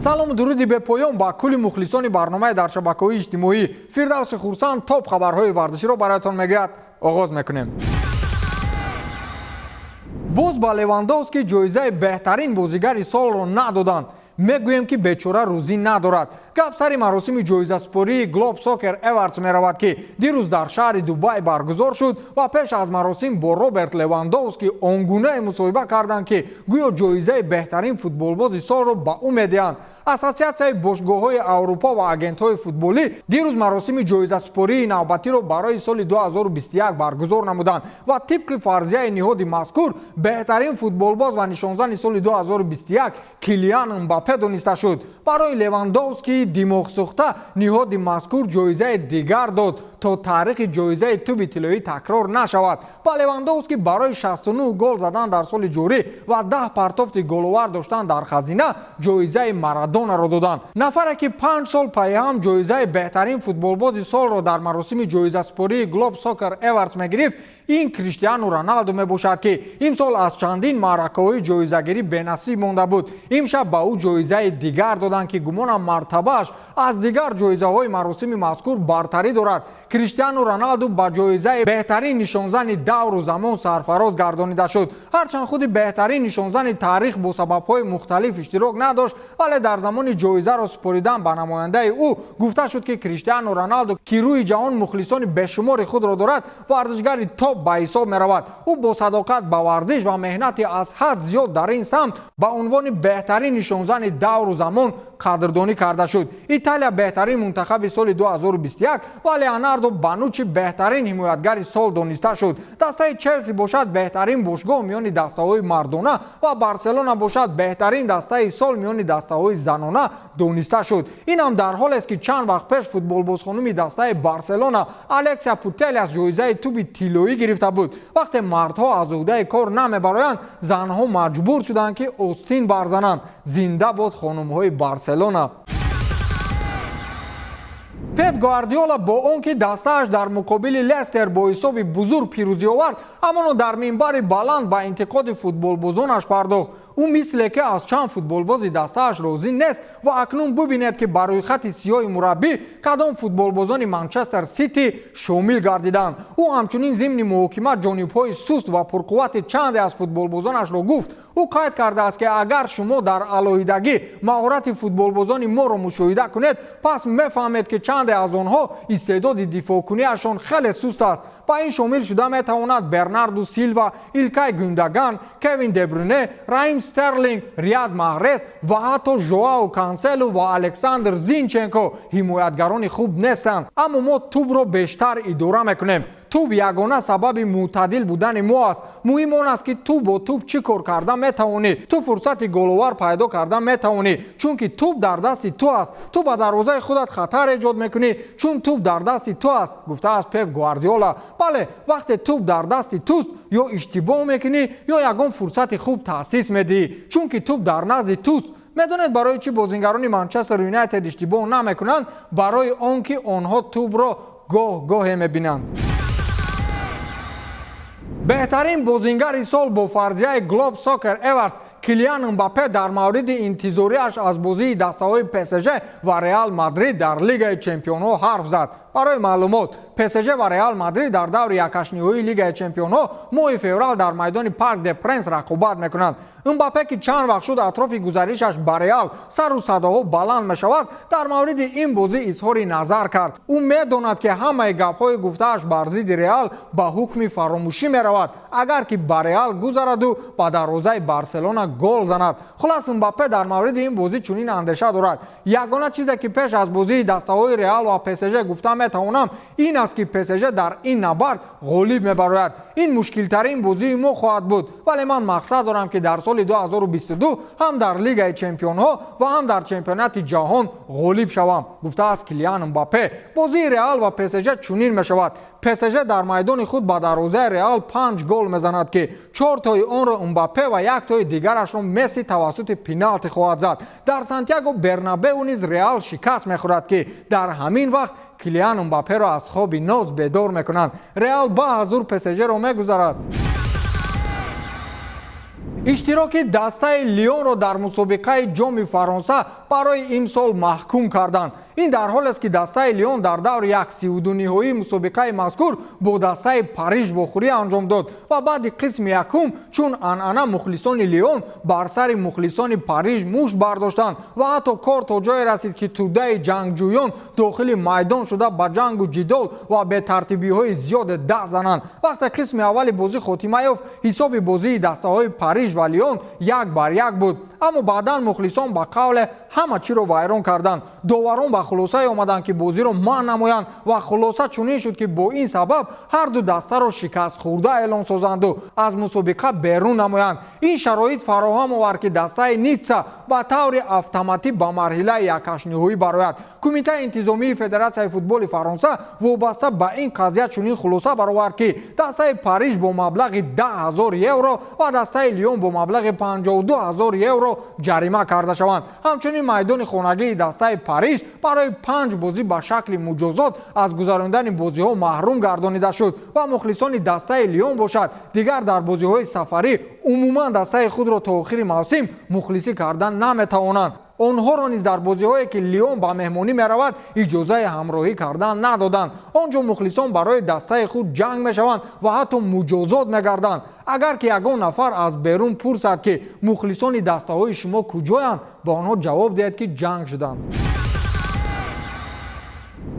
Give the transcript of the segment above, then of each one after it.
Салому дуруди бепоён ба кулли мухлисони барномаи дар шабакаҳои иҷтимоӣ. Фирдавси Хурсанд топ хабарҳои варзиширо бароятон мегӯяд. Оғоз мекунем. Боз ба Левандовский ҷоизаи беҳтарин бозигари солро надоданд. Мегӯем, ки бечора рӯзӣ надорад. Гап сари маросими ҷоизасупории Globe Soccer Awards меравад, ки дирӯз дар шаҳри Дубай баргузор шуд ва пеш аз маросим бо Роберт Левандовский он гунае мусоҳиба карданд, ки гӯё ҷоизаи беҳтарин футболбози солро ба ӯ медиҳанд. Ассотсиатсияи бошгоҳҳои Аврупо ва агентҳои футболӣ дирӯз маросими ҷоизасупории навбатиро барои соли 2021 баргузор намуданд ва тибқи фарзияи ниҳоди мазкур беҳтарин футболбоз ва нишонзани соли 2021 Килиан Мбаппе дониста шуд. Барои Левандовскии димоғсӯхта ниҳоди мазкур ҷоизаи дигар дод, то таърихи ҷоизаи тӯби тиллоӣ такрор нашавад. Ба Левандовский барои 69 гол задан дар соли ҷорӣ ва 10 партофти головар доштан дар хазина ҷоизаи Марадонаро доданд. Нафаре, ки 5 сол пайҳам ҷоизаи беҳтарин футболбози солро дар маросими ҷоизасупории Globe Soccer Awards мегирифт, ин Криштиану Роналду мебошад, ки имсол аз чандин маъракаҳои ҷоизагирӣ бенасиб монда буд. Имшаб ба ӯ ҷоизаи дигар доданд, ки гумонам, мартабааш аз дигар ҷоизаҳои маросими мазкур бартарӣ дорад. Криштиану Роналду ба ҷоизаи беҳтарин нишонзани давру замон сарфароз гардонида шуд. Ҳарчанд худи беҳтарин нишонзани таърих бо сабабҳои мухталиф иштирок надошт, вале дар замони ҷоизаро супоридан ба намояндаи ӯ гуфта шуд, ки Криштиану Роналду, ки рӯи ҷаҳон мухлисони бешумори худро дорад, варзишгари топ ба ҳисоб меравад. Ӯ бо садоқат ба варзиш ва меҳнати аз ҳад зиёд дар ин самт ба унвони беҳтарин нишонзани давру замон қадрдонӣ карда шуд. Италия беҳтарин мунтахаби соли 2021 ва Леонардо Бонуччи беҳтарин ҳимоятгари сол дониста шуд. Дастаи Челси бошад беҳтарин бошгоҳ миёни дастаҳои мардона ва Барселона бошад беҳтарин дастаи сол миёни дастаҳои занона дониста шуд. Инам дар ҳолест, ки чанд вақт пеш футболбозхонуми дастаи Барселона Алексия Путелиас ҷоизаи тӯби тиллоӣ гирифта буд. Вақте мардҳо аз уҳдаи кор намебароянд, занҳо маҷбур шуданд, ки остин барзананд. Зинда бод хонумҳои Барселона! Пеп Гвардиола бо он ки дастааш дар муқобили Лестер бо ҳисоби бузург пирӯзӣ овард, амоно дар минбари баланд ба интиқоди футболбозонаш пардохт. Ӯ мисле ки аз чанд футболбози дастааш розӣ нест ва акнун бубинед, ки ба рӯйхати сиёҳи мураббӣ кадом футболбозони Манчестер Сити шомил гардиданд. Ӯ ҳамчунин зимни муҳокима ҷонибҳои суст ва пурқуввати чанде аз футболбозонашро гуфт. Ӯ қайд кардааст, ки агар шумо дар алоҳидагӣ маҳорати футболбозони моро мушоҳида кунед, пас мефаҳмед, ки чанде аз онҳо истеъдоди дифоъкуниашон хеле суст аст. Ба ин шомил шуда метавонад Бернарду Силва, Илкай Гюндаган, Кевин Дебрюне, Раҳим Стерлинг, Риад Маҳрез ва ҳатто Жоао Канселу ва Александр Зинченко ҳимоятгарони хуб нестанд. Аммо мо тӯбро бештар идора мекунем. Тӯб ягона сабаби мӯътадил будани мо аст. Муҳим он аст, ки ту бо тӯб чӣ кор карда метавонӣ. Ту фурсати головар пайдо карда метавонӣ, чунки тӯб дар дасти ту аст. Ту ба дарвозаи худат хатар эҷод мекунӣ, чун тӯб дар дасти ту аст, гуфтааст Пеп Гвардиола. Бале, вақте тӯб дар дасти туст, ё иштибоҳ мекунӣ, ё ягон фурсати хуб таъсис медиҳӣ, чунки тӯб дар назди туст. Медонед, барои чӣ бозингарони Манчестер Юнайтед иштибоҳ намекунанд? Барои он ки онҳо тӯбро гоҳ гоҳе мебинанд. Беҳтарин бозингари сол бо фарзияи Globe Soccer Awards Килиан Мбаппе дар мавриди интизориаш аз бозии дастаҳои ПСЖ ва Реал Мадрид дар Лигаи чемпионҳо ҳарф зад. Барои маълумот, ПСЖ ва Реал Мадрид дар даври якҳаштниҳоии Лигаи чемпионҳо моҳи феврал дар майдони Парк де Пренс рақобат мекунанд. Мбаппе, ки чанд вақт шуд атрофи гузаришаш ба Реал сару садоҳо баланд мешавад, дар мавриди ин бозӣ изҳори назар кард. Ӯ медонад, ки ҳамаи гапҳои гуфтааш бар зидди Реал ба ҳукми фаромӯшӣ меравад, агар ки ба Реал гузараду ба дарвозаи Барселона гол занад. Хулас, Мбаппе дар мавриди ин бозӣ чунин андеша дорад: «Ягона чизе, ки пеш аз бозии дастаҳои Реал ва ПСЖ гуфта метавонам, ин аст, ки ПСЖ дар ин набард ғолиб мебарояд. Ин мушкилтарин бозии мо хоҳад буд, вале ман мақсад дорам, ки дар соли 2022 ҳам дар Лигаи чемпионҳо ва ҳам дар чемпионати ҷаҳон ғолиб шавам», гуфтааст Килиан Мбаппе. Бозии Реал ва ПСЖ чунин мешавад: ПСЖ дар майдони худ ба дарвозаи Реал панҷ гол мезанад, ки чортои онро Мбаппе ва яктои дигарашро Месси тавассути пеналти хоҳад зад. Дар Сантьяго Бернабеу низ Реал шикаст мехӯрад, ки дар ҳамин вақт Килиан Мбапперо аз хоби ноз бедор мекунанд. Реал ба ҳазур ПСЖро мегузарад. Иштироки дастаи Лионро дар мусобиқаи Ҷоми Фаронса барои имсол маҳкум карданд. Ин дар ҳолест, ки дастаи Лион дар даври 1-32 ниҳоии мусобиқаи мазкур бо дастаи Париж вохӯрӣ анҷом дод ва баъди қисми якум, чун анъана, мухлисони Лион бар сари мухлисони Париж мушт бардоштанд ва ҳатто кор то ҷое расид, ки тӯдаи ҷангҷӯён дохили майдон шуда, ба ҷангу ҷидол ва бетартибиҳои зиёде даст зананд. Вақте қисми аввали бозӣ хотима ёфт, ҳисоби бозии дастаҳои Париж ва Лион 1-1 буд, аммо баъдан мухлисон ба қавле ҳама чиро вайрон карданд. Доварон ба хулосае омаданд, ки бозиро манъ намоянд, ва хулоса чунин шуд, ки бо ин сабаб ҳарду дастаро шикастхӯрда эълон созанду аз мусобиқа берун намоянд. Ин шароит фароҳам овард, ки дастаи Ницца ба таври автоматӣ ба марҳилаи якҳаштниҳоӣ барояд. Кумитаи интизомии Федератсияи футболи Фаронса вобаста ба ин қазия чунин хулоса баровард, ки дастаи Париж бо маблағи 10 000 евро ва дастаи Лион бо маблағи 52 000 евро ҷарима карда шаванд. Ҳамчунин майдони хонагии дастаи Париж барои панҷ бозӣ ба шакли муҷозот аз гузарондани бозиҳо маҳрум гардонида шуд ва мухлисони дастаи Лион бошад, дигар дар бозиҳои сафарӣ умуман дастаи худро то охири мавсим мухлисӣ кардан наметавонанд. Онҳоро низ дар бозиҳое, ки Лион ба меҳмонӣ меравад, иҷозаи ҳамроҳӣ кардан надоданд. Он ҷо мухлисон барои дастаи худ ҷанг мешаванд ва ҳатто муҷозот мегарданд. Агар ки ягон нафар аз берун пурсад, ки мухлисони дастаҳои шумо куҷоянд, ба онҳо ҷавоб диҳед, ки ҷанг шуданд.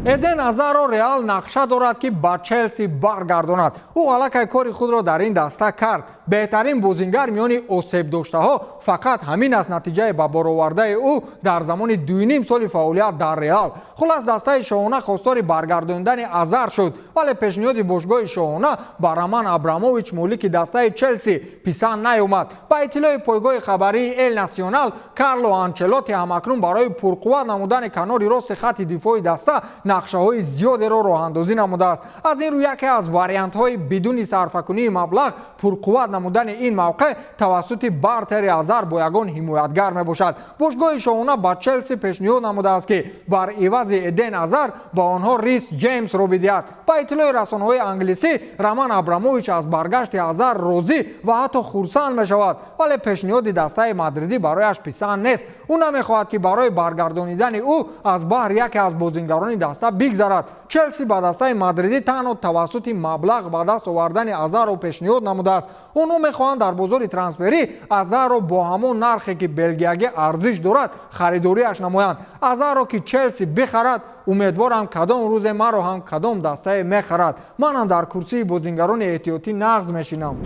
Эден Азарро Реал нақша дорад, ки ба Челси баргардонад. Ӯ аллакай кори худро дар ин даста кард. Беҳтарин бозингар миёни осебдоштаҳо фақат ҳамин аст, натиҷаи ба боровардаи ӯ дар замони 2,5 соли фаъолият дар Реал. Хулас, дастаи шоҳона хостори баргардондани Азар шуд, вале пешниҳоди бошгоҳи шоҳона ба Роман Абрамович, молики дастаи Челси, писанд наёмад. Ба иттилои пойгоҳи хабарии Эл Насионал, Карло Анчелоти ҳамакнун барои пурқувват намудани канори рости хатти дифои даста нақшаҳои зиёдеро роҳандозӣ намудааст. Аз ин рӯ яке аз вариантҳои бидуни сарфакунии маблағ пурқувват намудани ин мавқеъ тавассути бартери Азар бо ягон ҳимоятгар мебошад. Бошгоҳи шоҳона ба Челси пешниҳод намудааст, ки бар ивази Эден Азар ба онҳо Рис Ҷеймсро бидиҳад. Ба иттилои расонаҳои англисӣ, Роман Абрамович аз баргашти Азар розӣ ва ҳатто хурсанд мешавад, вале пешниҳоди дастаи мадридӣ барояш писанд нест. Ӯ намехоҳад, ки барои баргардонидани ӯ аз баҳр яке аз бозингарони даста бигзарад. Челси ба дастаи мадридӣ танҳо тавассути маблағ ба даст овардани Азарро пешниҳод намудааст. Онҳо мехоҳанд дар бозори трансферӣ Азарро бо ҳамон нархе, ки белгиягӣ арзиш дорад, харидориаш намоянд. Азарро ки Челси бихарад, умедворам, кадом рӯзе маро ҳам кадом дастае мехарад. Манам дар курсии бозингарони эҳтиётӣ нағз мешинам.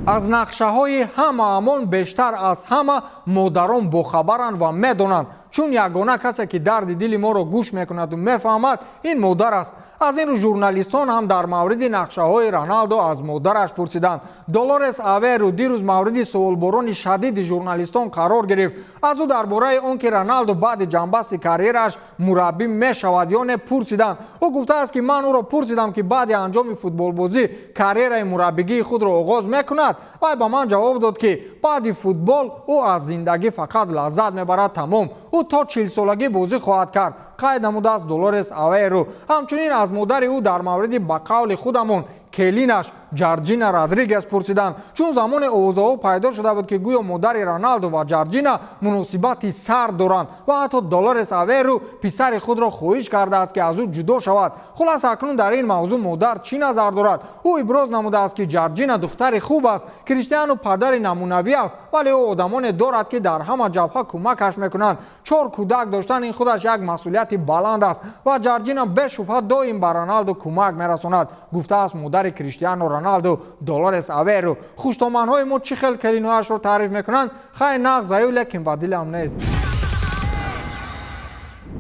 Аз нақшаҳои ҳамаамон бештар аз ҳама модарон бохабаранд ва медонанд, чун ягона касе, ки дарди дили моро гӯш мекунаду мефаҳмад, ин модар аст. Аз ин рӯ журналистон ҳам дар мавриди нақшаҳои Роналдо аз модараш пурсиданд. Долорес Аверу дирӯз мавриди суолборони шадиди журналистон қарор гирифт. Аз ӯ дар бораи он ки Роналдо баъди ҷанбасти карьераш мураббӣ мешавад ё не, пурсиданд. Ӯ гуфтааст, ки ман ӯро пурсидам, ки баъди анҷоми футболбозӣ карьераи мураббигии худро оғоз мекунад. Вай ба ман ҷавоб дод, ки баъди футбол ӯ аз зиндагӣ фақат лаззат мебарад, тамом. Ӯ то 40-солагӣ бозӣ хоҳад кард, қайд намудааст Долорес Аверу. Ҳамчунин аз модари ӯ дар мавриди, ба қавли худамон, келинаш Ҷарҷина Родригес пурсиданд, чун замоне овозаҳо пайдо шуда буд, ки гӯё модари Роналдо ва Ҷарҷина муносибати сард доранд ва ҳатто Долорес Аверу писари худро хоҳиш кардааст, ки аз ӯ ҷудо шавад. Хулас, акнун дар ин мавзӯъ модар чӣ назар дорад? Ӯ иброз намудааст, ки Ҷарҷина духтари хуб аст, Криштиану падари намунавӣ аст, вале ӯ одамоне дорад, ки дар ҳама ҷабҳа кӯмакаш мекунанд. Чор кӯдак доштан ин худаш як масъулияти баланд аст ва Ҷарҷина бешубҳа доим ба Роналдо кӯмак мерасонад, гуфтааст модари Криштиану Роналдо Долорес Аверу. Хуштоманҳои мо чӣ хел келинҳояшро таъриф мекунанд. Хай, нағз аю, лекин ба дилам нест.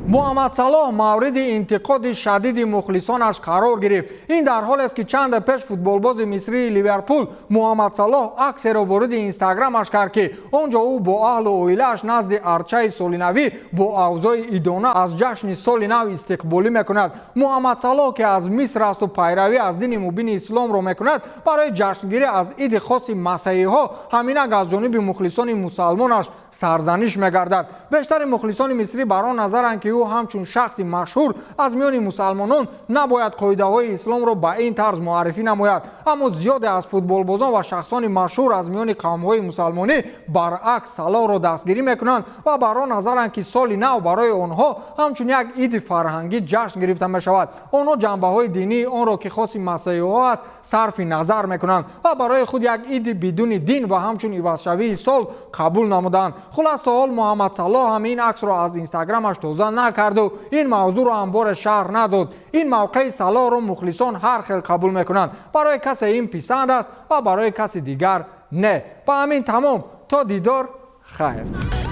Муҳаммад Салоҳ мавриди интиқоди шадиди мухлисонаш қарор гирифт. Ин дар ҳолест, ки чанде пеш футболбози мисрии Ливерпул Муҳаммад Салоҳ аксеро вориди Инстаграмаш кард, ки он ҷо ӯ бо аҳлу оилааш назди арчаи солинавӣ бо авзои идона аз ҷашни соли нав истиқболӣ мекунад. Муҳаммад Салоҳ, ки аз Миср асту пайравӣ аз дини мубини исломро мекунад, барои ҷашнгирӣ аз иди хоси масеҳиҳо ҳаминак аз ҷониби мухлисони мусалмонаш Сарзаниш мегардад. Бештари мухлисони мисрӣ бар он назаранд, ки ӯ ҳамчун шахси машҳур аз миёни мусалмонон набояд қоидаҳои исломро ба ин тарз муаррифӣ намояд. Аммо зиёде аз футболбозон ва шахсони машҳур аз миёни қавмҳои мусалмонӣ баръакс Салоҳро дастгирӣ мекунанд ва бар он назаранд, ки соли нав барои онҳо ҳамчун як иди фарҳангӣ ҷашн гирифта мешавад. Онҳо ҷанбаҳои динии онро, ки хоси масеҳиҳо аст, сарфи назар мекунанд ва барои худ як иди бидуни дин ва ҳамчун ивазшавии сол қабул намуданд. Хулас, то ҳол Муҳаммад Салоҳ ҳам ин аксро аз Инстаграмаш тоза накарду ин мавзӯъро ҳам боре шарҳ надод. Ин мавқеи Салоҳро мухлисон ҳар хел қабул мекунанд. Барои касе ин писанд аст ва барои каси дигар не. Ба ҳамин тамом. То дидор, хайр.